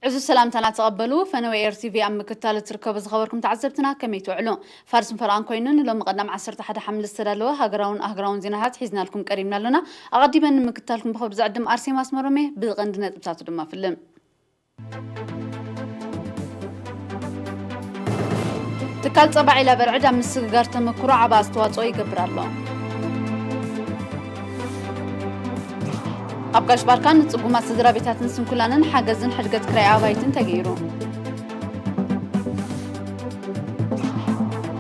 ዕዙዝ ሰላምታና ተቐበሉ። ፈነወ ኤር ቲቪ ኣብ ምክትታል እትርከቡ ዝኸበርኩም ተዓዘብትና ከመይ ትውዕሉ? ፋርስን ፈርቓን ኮይኑ ንሎሚ ቀዳም ዓሰርተ ሓደ ሓምለ ዝተዳለወ ሃገራውን ኣህጉራውን ዜናታት ሒዝናልኩም ቀሪብና ኣለና። ኣቐዲመን ንምክትታልኩም ብኽብሪ ዝዕድም ኣርሴማ ኣስመሮም እየ። ብቐንዲ ነጥብታቱ ድማ ፍልም። ትካል ጸባ ዒላ በርዕድ ኣብ ምስግጋር ተመክሮ ዓቢ ኣስተዋጽኦ ይገብር ኣሎ። ኣብ ጋሽ ባርካ ንጽጉማት ስድራ ቤታትን ስንኩላንን ሓገዝን ሕድገት ክራይ ኣባይትን ተገይሩ።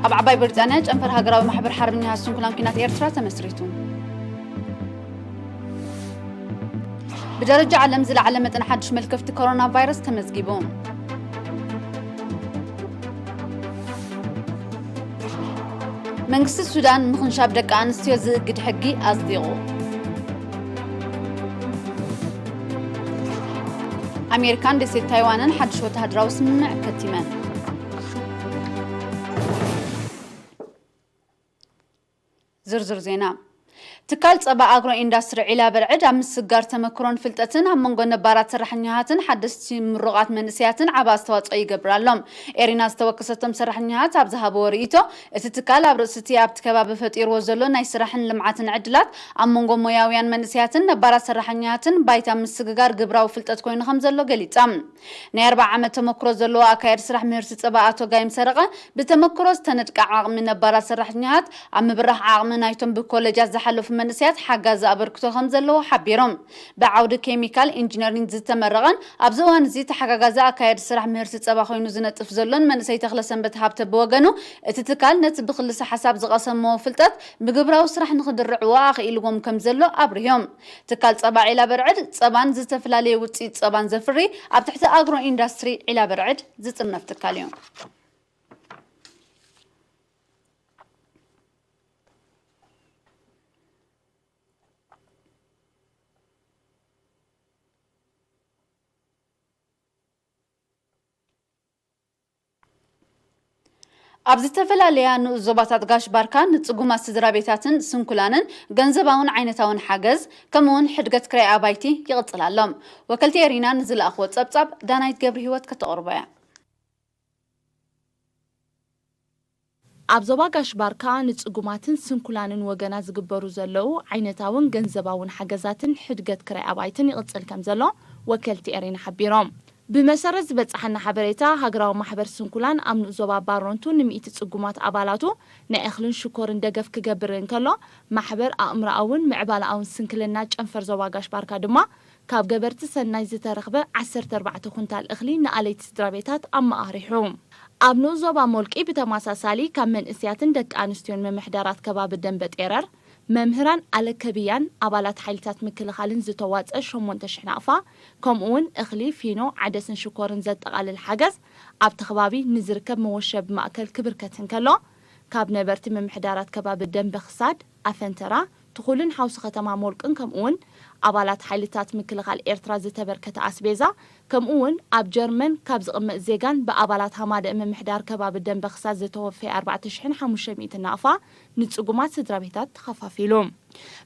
ኣብ ዓባይ ብሪጣንያ ጨንፈር ሃገራዊ ማሕበር ሓርበኛታት ስንኩላን ኲናት ኤርትራ ተመስሪቱ። ብደረጃ ዓለም ዝለዓለ መጠን ሓድሽ መልከፍቲ ኮሮና ቫይረስ ተመዝጊቡ። መንግስቲ ሱዳን ምኽንሻብ ደቂ ኣንስትዮ ዝእግድ ሕጊ ኣጽዲቑ። ኣሜሪካን ደሴት ታይዋንን ሓድሽ ወተሃደራዊ ስምምዕ ከቲመን። ዝርዝር ዜና። ትካል ጸባ ኣግሮ ኢንዳስትሪ ዒላ በርዕድ ኣብ ምስግጋር ተመክሮን ፍልጠትን ኣብ መንጎ ነባራት ሰራሕኛታትን ሓደስቲ ምሩቓት መንእሰያትን ዓቢ ኣስተዋጽኦ ይገብር ኣሎ። ኤሪና ዝተወከሰቶም ሰራሕኛታት ኣብ ዝሃብዎ ርእይቶ፣ እቲ ትካል ኣብ ርእሲ እቲ ኣብቲ ከባቢ ፈጢርዎ ዘሎ ናይ ስራሕን ልምዓትን ዕድላት ኣብ መንጎ ሞያውያን መንእሰያትን ነባራት ሰራሕኛታትን ባይታ ምስግጋር ግብራዊ ፍልጠት ኮይኑ ከም ዘሎ ገሊጻ። ናይ ኣርብዓ ዓመት ተመክሮ ዘለዎ ኣካያዲ ስራሕ ምህርቲ ጸባ ኣቶ ጋይም ሰረቐ፣ ብተመክሮ ዝተነድቀ ዓቕሚ ነባራት ሰራሕኛታት ኣብ ምብራኽ ዓቕሚ ናይቶም ብኮለጃት ዝሓለፉ መንእሰያት ሓጋዚ ኣበርክቶ ከም ዘለዎ ሓቢሮም። ብዓውዲ ኬሚካል ኢንጂነሪንግ ዝተመረቐን ኣብዚ እዋን እዚ ተሓጋጋዚ ኣካያዲ ስራሕ ምህርቲ ጸባ ኮይኑ ዝነጥፍ ዘሎን መንእሰይ ተኽለሰንበት ሃብተ ብወገኑ፣ እቲ ትካል ነቲ ብክልሰ ሓሳብ ዝቐሰምዎ ፍልጠት ብግብራዊ ስራሕ ንኽድርዕዎ ኣኽኢልዎም ከም ዘሎ ኣብሪሆም። ትካል ጸባ ዒላ በርዕድ ጸባን ዝተፈላለዩ ውጽኢት ጸባን ዘፍሪ ኣብ ትሕቲ ኣግሮ ኢንዳስትሪ ዒላ በርዕድ ዝጥርነፍ ትካል እዩ። ኣብ ዝተፈላለያ ንኡስ ዞባታት ጋሽ ባርካ ንጽጉማት ስድራ ቤታትን ስንኩላንን ገንዘባውን ዓይነታውን ሓገዝ፣ ከምኡውን ሕድገት ክራይ ኣባይቲ ይቕጽል ኣሎ። ወከልቲ ኤሪና ንዝለኣኽዎ ጸብጻብ ዳናይት ገብረ ህይወት ከተቕርቦ እያ። ኣብ ዞባ ጋሽ ባርካ ንጽጉማትን ስንኩላንን ወገና ዝግበሩ ዘለዉ ዓይነታውን ገንዘባውን ሓገዛትን ሕድገት ክራይ ኣባይትን ይቕጽል ከም ዘሎ ወከልቲ ኤሪና ሓቢሮም። ብመሰረት ዝበጽሓና ሓበሬታ፣ ሃገራዊ ማሕበር ስንኩላን ኣብ ንኡስ ዞባ ባሮንቱ ንሚእቲ ጽጉማት ኣባላቱ ናይ እኽልን ሽኮርን ደገፍ ክገብር እንከሎ፣ ማሕበር ኣእምሮኣውን ምዕባለኣውን ስንክልና ጨንፈር ዞባ ጋሽ ባርካ ድማ ካብ ገበርቲ ሰናይ ዝተረኽበ ዓሰርተ ኣርባዕተ ኩንታል እኽሊ ንኣለይቲ ስድራ ቤታት ኣመቓሪሑ። ኣብ ንኡስ ዞባ ሞልቂ ብተመሳሳሊ ካብ መንእስያትን ደቂ ኣንስትዮን ምምሕዳራት ከባቢ ደንበ ጤረር፣ መምህራን ኣለከብያን ኣባላት ሓይልታት ምክልኻልን ዝተዋጸ ሸሞንተ ሽሕ ናቕፋ፣ ከምኡውን እኽሊ፣ ፊኖ፣ ዓደስን ሽኮርን ዘጠቓልል ሓገዝ ኣብቲ ከባቢ ንዝርከብ መወሸቢ ማእከል ክብርከት እንከሎ፣ ካብ ነበርቲ ምምሕዳራት ከባቢ ደንበ ክሳድ ኣፈንተራ፣ ትኹልን ሓውሲ ከተማ ሞልቅን ከምኡውን ኣባላት ሓይልታት ምክልኻል ኤርትራ ዝተበርከተ ኣስቤዛ፣ ከምኡውን ኣብ ጀርመን ካብ ዝቕመጥ ዜጋን ብኣባላት ሃማደእ ምምሕዳር ከባቢ ደንበ ክሳድ ዝተወፈየ ኣርባዕተ ሽሕን ሓሙሽተ ሚእትን ናቕፋ ንጽጉማት ስድራ ቤታት ተኸፋፊሉ።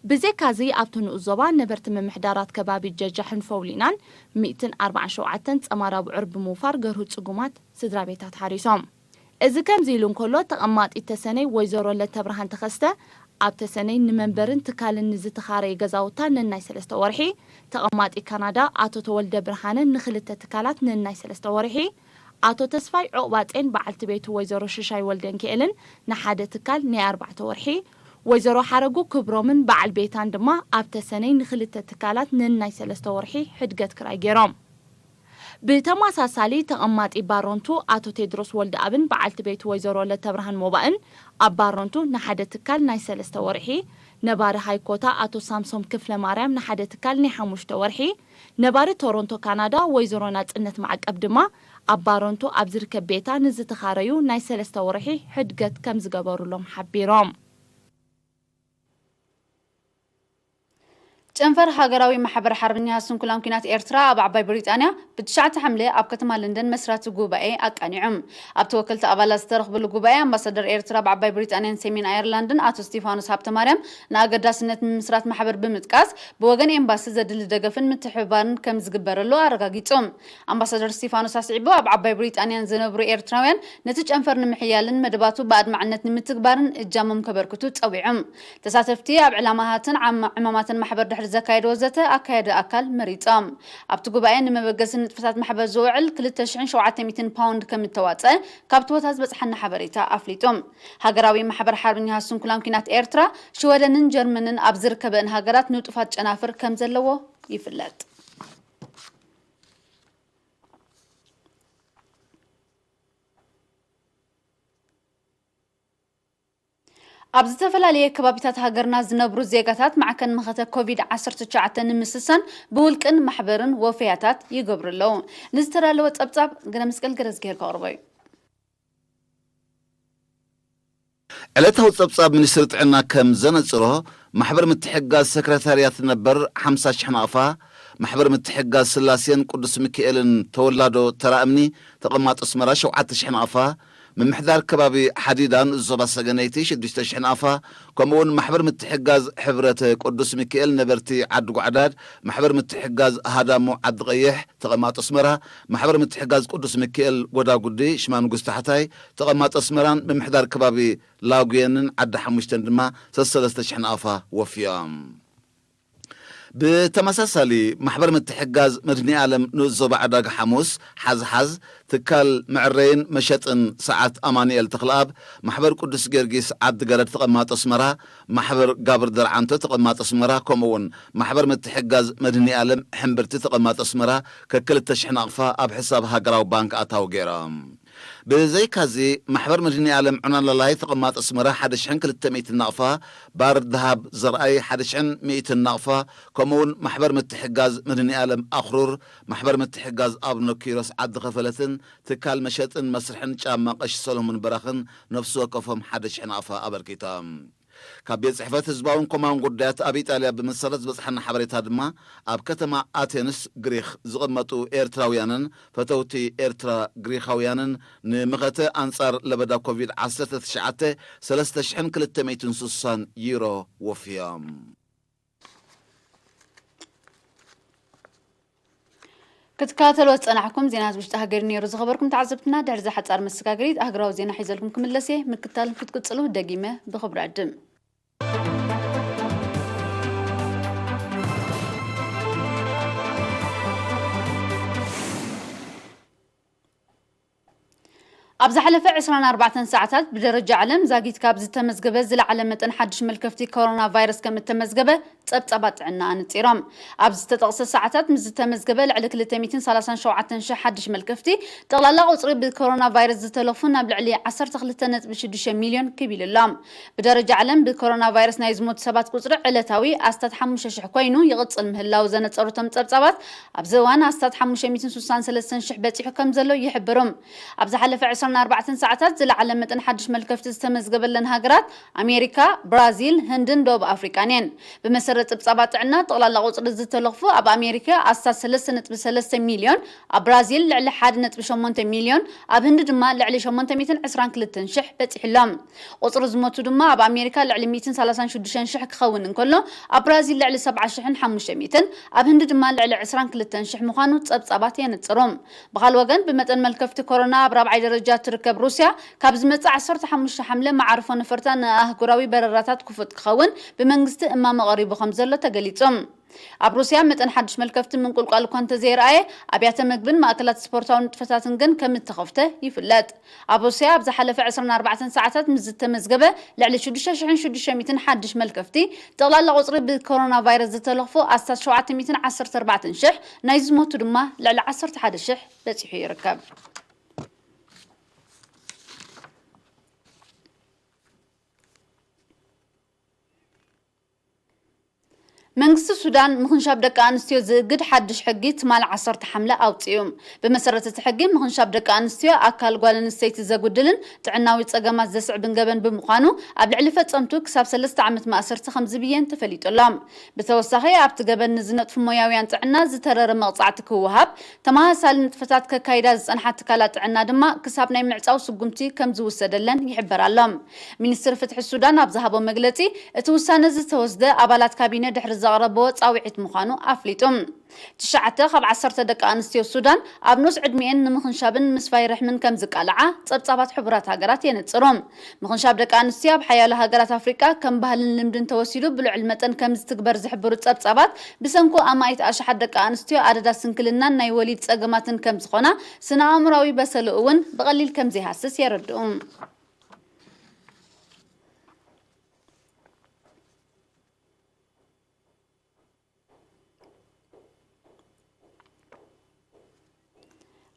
ብዘይካዚ ኣብቲ ንኡስ ዞባ ነበርቲ ምምሕዳራት ከባቢ ጀጃሕን ፈውሊናን ሚእትን ኣርባዓን ሸውዓተን ጸማድ ኣብዑር ብምውፋር ገርሁ ጽጉማት ስድራ ቤታት ሓሪሶም። እዚ ከምዚ ኢሉ እንከሎ፣ ተቐማጢት ተሰነይ ወይዘሮ ለተብርሃን ተኸስተ ኣብ ተሰነይ ንመንበርን ትካልን ንዝተኻረየ ገዛውታ ነናይ ሰለስተ ወርሒ፣ ተቐማጢ ካናዳ ኣቶ ተወልደ ብርሃነ ንኽልተ ትካላት ነናይ ሰለስተ ወርሒ፣ ኣቶ ተስፋይ ዑቕባጼን በዓልቲ ቤቱ ወይዘሮ ሽሻይ ወልደንኪኤልን ንሓደ ትካል ናይ ኣርባዕተ ወርሒ፣ ወይዘሮ ሓረጉ ክብሮምን በዓል ቤታን ድማ ኣብ ተሰነይ ንኽልተ ትካላት ነናይ ሰለስተ ወርሒ ሕድገት ክራይ ገይሮም። ብተመሳሳሊ ተቐማጢ ባሮንቱ ኣቶ ቴድሮስ ወልደኣብን በዓልቲ ቤቱ ወይዘሮ ለተብርሃን ሞባእን ኣብ ባሮንቱ ንሓደ ትካል ናይ ሰለስተ ወርሒ፣ ነባሪ ሃይኮታ ኣቶ ሳምሶም ክፍለ ማርያም ንሓደ ትካል ናይ ሓሙሽተ ወርሒ፣ ነባሪ ቶሮንቶ ካናዳ ወይዘሮ ናጽነት ማዕቀብ ድማ ኣብ ባሮንቱ ኣብ ዝርከብ ቤታ ንዝተኻረዩ ናይ ሰለስተ ወርሒ ሕድገት ከም ዝገበሩሎም ሓቢሮም። ጨንፈር ሃገራዊ ማሕበር ሓርበኛ ስንኩላን ኲናት ኤርትራ ኣብ ዓባይ ብሪጣንያ ብትሽዓተ ሓምለ ኣብ ከተማ ለንደን መስራቲ ጉባኤ ኣቃኒዑ። ኣብቲ ወከልቲ ኣባላት ዝተረኽብሉ ጉባኤ ኣምባሳደር ኤርትራ ኣብ ዓባይ ብሪጣንያን ሰሜን ኣየርላንድን ኣቶ ስቲፋኖስ ሃብተማርያም ንኣገዳስነት ምምስራት ማሕበር ብምጥቃስ ብወገን ኤምባሲ ዘድሊ ደገፍን ምትሕብባርን ከም ዝግበረሉ ኣረጋጊጹ። ኣምባሳደር ስቲፋኖስ ኣስዒቡ ኣብ ዓባይ ብሪጣንያን ዝነብሩ ኤርትራውያን ነቲ ጨንፈር ንምሕያልን መደባቱ ብኣድማዕነት ንምትግባርን እጃሞም ከበርክቱ ጸዊዑ። ተሳተፍቲ ኣብ ዕላማታትን ዓማ-፣ ዕማማትን ማሕበር ድሕሪ ዘካየድዎ ዘተ ኣካያዲ ኣካል መሪጾም። ኣብቲ ጉባኤ ንመበገሲ ንጥፈታት ማሕበር ዝውዕል ክልተ ሽሕን ሸውዓተ ሚእትን ፓውንድ ከም እተዋጸ ካብቲ ቦታ ዝበጽሓና ሓበሬታ ኣፍሊጡ። ሃገራዊ ማሕበር ሓርበኛ ስንኩላን ኲናት ኤርትራ ሽወደንን ጀርመንን ኣብ ዝርከበን ሃገራት ንጡፋት ጨናፍር ከም ዘለዎ ይፍለጥ። ኣብ ዝተፈላለየ ከባቢታት ሃገርና ዝነብሩ ዜጋታት ማዕከን መኸተ ኮቪድ ዓሰርተ ትሽዓተ ንምስሳን ብውልቅን ማሕበርን ወፈያታት ይገብሩ ኣለዉ። ንዝተዳለወ ጸብጻብ ገለ መስቀል ገረዝጌር ከቕርቦ እዩ። ዕለታዊ ጸብጻብ ሚኒስትሪ ጥዕና ከም ዘነጽሮ፣ ማሕበር ምትሕግጋዝ ሰክረታርያት ነበር ሓምሳ ሽሕ ናቕፋ፣ ማሕበር ምትሕግጋዝ ስላሴን ቅዱስ ሚካኤልን ተወላዶ ተራ እምኒ ተቐማጦ ኣስመራ ሸውዓተ ሽሕ ናቕፋ፣ ምምሕዳር ከባቢ ሓዲዳ ንኡስ ዞባ ሰገነይቲ ሽዱሽተ ሽሕ ናቕፋ፣ ከምኡውን ማሕበር ምትሕግጋዝ ሕብረት ቅዱስ ሚካኤል ነበርቲ ዓዲ ጓዕዳድ፣ ማሕበር ምትሕግጋዝ ሃዳሞ ዓዲ ቀይሕ ተቐማጦ ኣስመራ፣ ማሕበር ምትሕግጋዝ ቅዱስ ሚካኤል ጎዳጉዲ ሽማንጉስ ታሕታይ ተቐማጦ ኣስመራን ምምሕዳር ከባቢ ላጉየንን ዓዲ ሓሙሽተን ድማ ሰሰለስተ ሽሕ ናቕፋ ወፍዮም። ብተመሳሳሊ፣ ማሕበር ምትሕግጋዝ መድኒ ዓለም ንኡስ ዞባ ዕዳጋ ሓሙስ ሓዝሓዝ ትካል መዕረይን መሸጥን ሰዓት ኣማኑኤል ተኽለኣብ፣ ማሕበር ቅዱስ ጊዮርጊስ ዓዲ ገረድ ተቐማጦ ኣስመራ፣ ማሕበር ጋብር ደርዓንቶ ተቐማጦ ኣስመራ፣ ከምኡ እውን ማሕበር ምትሕግጋዝ መድኒ ዓለም ሕምብርቲ ተቐማጦ ኣስመራ ከክልተ ሽሕ ናቕፋ ኣብ ሕሳብ ሃገራዊ ባንክ ኣታዊ ገይሮም። ብዘይካዚ፣ ማሕበር መድኒ ዓለም ዑናላላይ ተቐማጦ ኣስመራ ሓደ ሽሕን ክልተ ሚእትን ናቕፋ፣ ባር ደሃብ ዘርኣይ ሓደ ሽሕን ሚእትን ናቕፋ፣ ከምኡውን ማሕበር ምትሕጋዝ መድኒ ዓለም ኣኽሩር፣ ማሕበር ምትሕጋዝ ኣቡነ ኪሮስ ዓዲ ኸፈለትን ትካል መሸጥን መስርሕን ጫማ ቀሺ ሰሎሞን በራኽን ነፍሲ ወከፎም ሓደ ሽሕ ናቕፋ ኣበርኪቶም። ካብ ቤት ጽሕፈት ህዝባውን ኮማውን ጉዳያት ኣብ ኢጣልያ ብመሰረት ዝበጽሓና ሓበሬታ ድማ፣ ኣብ ከተማ ኣቴንስ ግሪኽ ዝቕመጡ ኤርትራውያንን ፈተውቲ ኤርትራ ግሪኻውያንን ንምኸተ ኣንጻር ለበዳ ኮቪድ ዓሰርተ ትሽዓተ ሰለስተ ሽሕን ክልተ ሚእትን ስሳን ዩሮ ወፍዮም። ክትከታተልዎ ዝጸናሕኩም ዜናታት ውሽጢ ሃገር ነይሩ። ዝኸበርኩም ተዓዘብትና፣ ድሕሪ እዚ ሓጻር መሰጋገሪት ኣህጉራዊ ዜና ሒዘልኩም ክምለስ እየ። ምክታል ክትቅጽሉ ደጊመ ብኽብሪ ዕድም። ኣብ ዝሓለፈ ዕስራን ኣርባዕተን ሰዓታት ብደረጃ ዓለም ዛጊት ካብ ዝተመዝገበ ዝለዓለ መጠን ሓድሽ መልከፍቲ ኮሮና ቫይረስ ከም እተመዝገበ ጸብጻባት ጥዕና ኣነጺሮም። ኣብ ዝተጠቕሰ ሰዓታት ምስ ዝተመዝገበ ልዕሊ ክልተ ሚእትን ሰላሳን ሸውዓተን ሽሕ ሓድሽ መልከፍቲ፣ ጠቕላላ ቁጽሪ ብኮሮና ቫይረስ ዝተለኽፉ ናብ ልዕሊ ዓሰርተ ክልተ ነጥቢ ሽዱሽተ ሚልዮን ክብ ኢሉ ኣሎ። ብደረጃ ዓለም ብኮሮና ቫይረስ ናይ ዝሞቱ ሰባት ቁጽሪ ዕለታዊ ኣስታት ሓሙሽተ ሽሕ ኮይኑ ይቕጽል ምህላው ዘነጸሩ እቶም ጸብጻባት፣ ኣብዚ እዋን ኣስታት ሓሙሽተ ሚእትን ስሳን ሰለስተን ሽሕ በጺሑ ከም ዘሎ ይሕብሩ። ኣብ ዝሓለፈ ዕስራን ኣርባዕተን ሰዓታት ዝለዓለ መጠን ሓድሽ መልከፍቲ ዝተመዝገበለን ሃገራት ኣሜሪካ፣ ብራዚል፣ ህንድን ደቡብ ኣፍሪቃን እየን። ብመሰረት ጸብጻባት ጥዕና፣ ጠቕላላ ቁጽሪ ዝተለኽፉ ኣብ ኣሜሪካ ኣስታት ሰለስተ ነጥቢ ሰለስተ ሚልዮን፣ ኣብ ብራዚል ልዕሊ ሓደ ነጥቢ ሸሞንተ ሚልዮን፣ ኣብ ህንዲ ድማ ልዕሊ ሸሞንተ ሚእትን ዕስራን ክልተን ሽሕ በጺሑ ኣሎ። ቁጽሪ ዝሞቱ ድማ ኣብ ኣሜሪካ ልዕሊ ሚእትን ሰላሳን ሽዱሽተን ሽሕ ክኸውን እንከሎ፣ ኣብ ብራዚል ልዕሊ ሰብዓ ሽሕን ሓሙሽተ ሚእትን፣ ኣብ ህንዲ ድማ ልዕሊ ዕስራን ክልተን ሽሕ ምዃኑ ጸብጻባት የነጽሩ። ብኻልእ ወገን፣ ብመጠን መልከፍቲ ኮሮና ኣብ ራብዓይ ደረጃ እትርከብ ሩስያ፣ ካብ ዝመጽእ ዓሰርተ ሓሙሽተ ሓምለ መዓርፎ ነፈርታ ንኣህጉራዊ በረራታት ክፉት ክኸውን ብመንግስቲ እማመ ቀሪቡ ከም ዘሎ ተገሊጹ። ኣብ ሩስያ መጠን ሓድሽ መልከፍቲ ምንቁልቋል እኳ እንተዘይረኣየ፣ ኣብያተ መግብን ማእከላት ስፖርታዊ ንጥፈታትን ግን ከም እተኸፍተ ይፍለጥ። ኣብ ሩስያ ኣብ ዝሓለፈ ዕስራን ኣርባዕተን ሰዓታት ምስ ዝተመዝገበ ልዕሊ ሽዱሽተ ሽሕን ሽዱሽተ ሚእትን ሓድሽ መልከፍቲ፣ ጠቕላላ ቁጽሪ ብኮሮና ቫይረስ ዝተለኽፉ ኣስታት ሸውዓተ ሚእትን ዓሰርተ ኣርባዕተን ሽሕ፣ ናይ ዝሞቱ ድማ ልዕሊ ዓሰርተ ሓደ ሽሕ በጺሑ ይርከብ። መንግስቲ ሱዳን ምኽንሻብ ደቂ ኣንስትዮ ዝእግድ ሓድሽ ሕጊ ትማል ዓሰርተ ሓምለ ኣውጺኡ። ብመሰረት እቲ ሕጊ፣ ምኽንሻብ ደቂ ኣንስትዮ ኣካል ጓል ኣንስተይቲ ዘጉድልን ጥዕናዊ ጸገማት ዘስዕብን ገበን ብምዃኑ፣ ኣብ ልዕሊ ፈጸምቱ ክሳብ ሰለስተ ዓመት ማእሰርቲ ከም ዝብየን ተፈሊጡ ኣሎ። ብተወሳኺ፣ ኣብቲ ገበን ንዝነጥፉ ሞያውያን ጥዕና ዝተረረ መቕጻዕቲ ክወሃብ፣ ተመሳሳሊ ንጥፈታት ከካይዳ ዝጸንሓ ትካላት ጥዕና ድማ ክሳብ ናይ ምዕጻው ስጉምቲ ከም ዝውሰደለን ይሕበር ኣሎ። ሚኒስትሪ ፍትሒ ሱዳን ኣብ ዝሃቦ መግለጺ፣ እቲ ውሳነ ዝተወስደ ኣባላት ካቢነ ድሕሪ ዘቕረብዎ ጻውዒት ምዃኑ ኣፍሊጡ። ትሽዓተ ካብ ዓሰርተ ደቂ ኣንስትዮ ሱዳን ኣብ ንኡስ ዕድሚኤን ንምኽንሻብን ምስፋይ ርሕምን ከም ዝቃልዓ ጸብጻባት ሕቡራት ሃገራት የነጽሩ። ምኽንሻብ ደቂ ኣንስትዮ ኣብ ሓያሎ ሃገራት ኣፍሪቃ ከም ባህልን ልምድን ተወሲዱ ብልዑል መጠን ከም ዝትግበር ዝሕብሩ ጸብጻባት፣ ብሰንኩ ኣማኢት ኣሽሓት ደቂ ኣንስትዮ ኣደዳ ስንክልናን ናይ ወሊድ ጸገማትን ከም ዝኾና፣ ስነ ኣእምራዊ በሰሉ እውን ብቐሊል ከም ዘይሃስስ የረድኡ።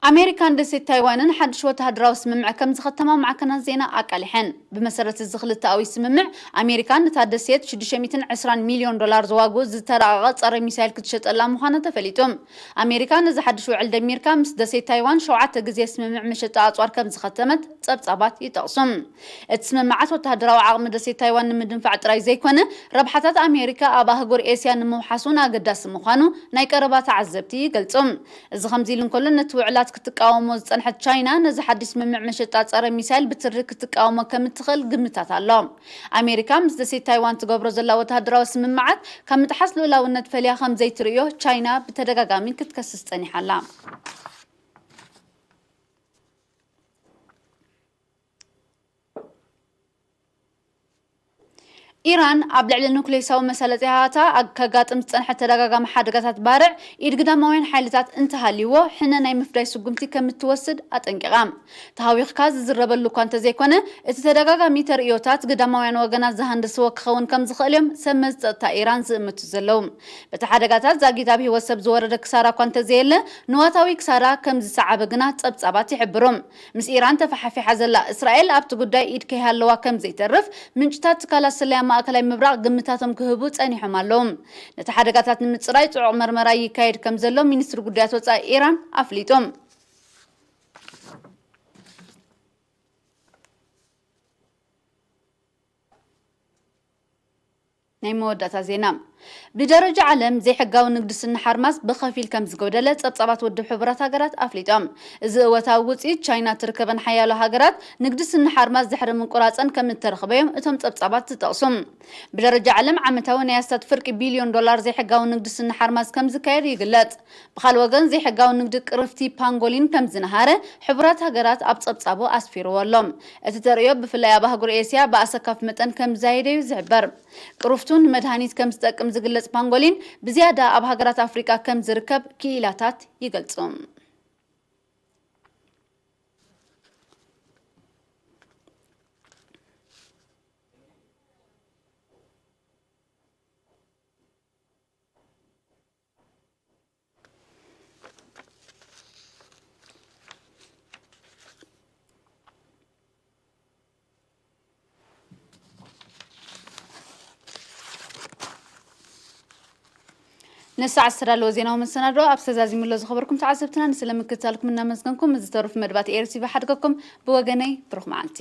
ኣሜሪካን ደሴት ታይዋንን ሓድሽ ወተሃደራዊ ስምምዕ ከም ዝኸተማ ማዕከናት ዜና ኣቃሊሐን። ብመሰረት እዚ ክልተኣዊ ስምምዕ፣ ኣሜሪካ ነታ ደሴት ሽዱሽተ ሚእትን ዕስራን ሚልዮን ዶላር ዝዋግኡ ዝተራቐቐ ጸረ ሚሳይል ክትሸጠላ ምዃና ተፈሊጡ። ኣሜሪካ ነዚ ሓድሽ ውዕል ደሚርካ ምስ ደሴት ታይዋን ሸውዓተ ግዜ ስምምዕ መሸጣ ኣጽዋር ከም ዝኸተመት ጸብጻባት ይጠቕሱ። እቲ ስምምዓት ወተሃደራዊ ዓቕሚ ደሴት ታይዋን ንምድንፋዕ ጥራይ ዘይኮነ፣ ረብሓታት ኣሜሪካ ኣብ ኣህጉር ኤስያ ንምውሓስ እውን ኣገዳሲ ምዃኑ ናይ ቀረባ ተዓዘብቲ ይገልጹ። እዚ ከምዚ ኢሉ እንከሎ፣ ነቲ ውዕላት ክትቃወሞ ዝጸንሐት ቻይና፣ ነዚ ሓድሽ ስምምዕ መሸጣ ጸረ ሚሳይል ብትሪ ክትቃወሞ ከም እትኽእል ግምታት ኣሎ። ኣሜሪካ ምስ ደሴት ታይዋን ትገብሮ ዘላ ወተሃደራዊ ስምምዓት ካብ ምጥሓስ ልኡላውነት ፈልያ ከም ዘይትርእዮ ቻይና ብተደጋጋሚ ክትከስስ ጸኒሓ ኣላ። ኢራን ኣብ ልዕሊ ኑክሌሳዊ መሳለጥያታታ ከጋጥም ዝጸንሐ ተደጋጋሚ ሓደጋታት ባርዕ ኢድ ግዳማውያን ሓይልታት እንተሃልይዎ፣ ሕነ ናይ ምፍዳይ ስጉምቲ ከም እትወስድ ኣጠንቂቓ። ተሃዊኽካ ዝዝረበሉ እኳ እንተዘይኮነ፣ እቲ ተደጋጋሚ ተርእዮታት ግዳማውያን ወገናት ዝሃንደስዎ ክኸውን ከም ዝኽእል እዮም ሰብ መዚ ጸጥታ ኢራን ዝእምቱ ዘለዉ። በቲ ሓደጋታት ዛጊት ኣብ ህይወት ሰብ ዝወረደ ክሳራ እኳ እንተዘየለ፣ ንዋታዊ ክሳራ ከም ዝሰዓበ ግና ጸብጻባት ይሕብሩ። ምስ ኢራን ተፈሓፊሓ ዘላ እስራኤል ኣብቲ ጉዳይ ኢድ ከይሃለዋ ከም ዘይተርፍ ምንጭታት ትካላት ስለያ ማእከላይ ምብራቕ ግምታቶም ክህቡ ጸኒሖም ኣለዉ። ነቲ ሓደጋታት ንምጽራይ ጽዑቕ መርመራ ይካየድ ከም ዘሎ ሚኒስትሪ ጉዳያት ወጻኢ ኢራን ኣፍሊጡ። ናይ መወዳእታ ዜና። ብደረጃ ዓለም ዘይሕጋዊ ንግዲ ስኒ ሓርማዝ ብኸፊል ከም ዝጎደለ ጸብጻባት ውድብ ሕቡራት ሃገራት ኣፍሊጦም። እዚ እወታዊ ውጽኢት ቻይና ትርከበን ሓያሎ ሃገራት ንግዲ ስኒ ሓርማዝ ድሕሪ ምቁራጸን ከም እተረኽበዮም እቶም ጸብጻባት ዝጠቕሱ። ብደረጃ ዓለም ዓመታዊ ናይ ኣስታት ፍርቂ ቢልዮን ዶላር ዘይሕጋዊ ንግዲ ስኒ ሓርማዝ ከም ዝካየድ ይግለጽ። ብኻልእ ወገን፣ ዘይሕጋዊ ንግዲ ቅርፍቲ ፓንጎሊን ከም ዝነሃረ ሕቡራት ሃገራት ኣብ ጸብጻቡ ኣስፊርዎ ኣሎ። እቲ ተርእዮ ብፍላይ ኣብ ኣህጉር ኤስያ ብኣሰካፊ መጠን ከም ዝዛየደ እዩ ዝሕበር። ቅርፍቱ ንመድሃኒት ከም ዝጠቅም ዝግለጽ ፓንጎሊን ብዝያዳ ኣብ ሃገራት ኣፍሪቃ ከም ዝርከብ ክኢላታት ይገልጹ። ንሰዓት ዝተዳለወ ዜናዊ መሰናድኦ ኣብ ተዛዚሙ ኣሎ። ዝኸበርኩም ተዓዘብትና፣ ንስለ ምክትታልኩም እናመስገንኩም፣ እዚ ተሩፍ መድባት ኤር ቲ ቪ ሓድገኩም። ብወገነይ፣ ብሩኽ መዓልቲ።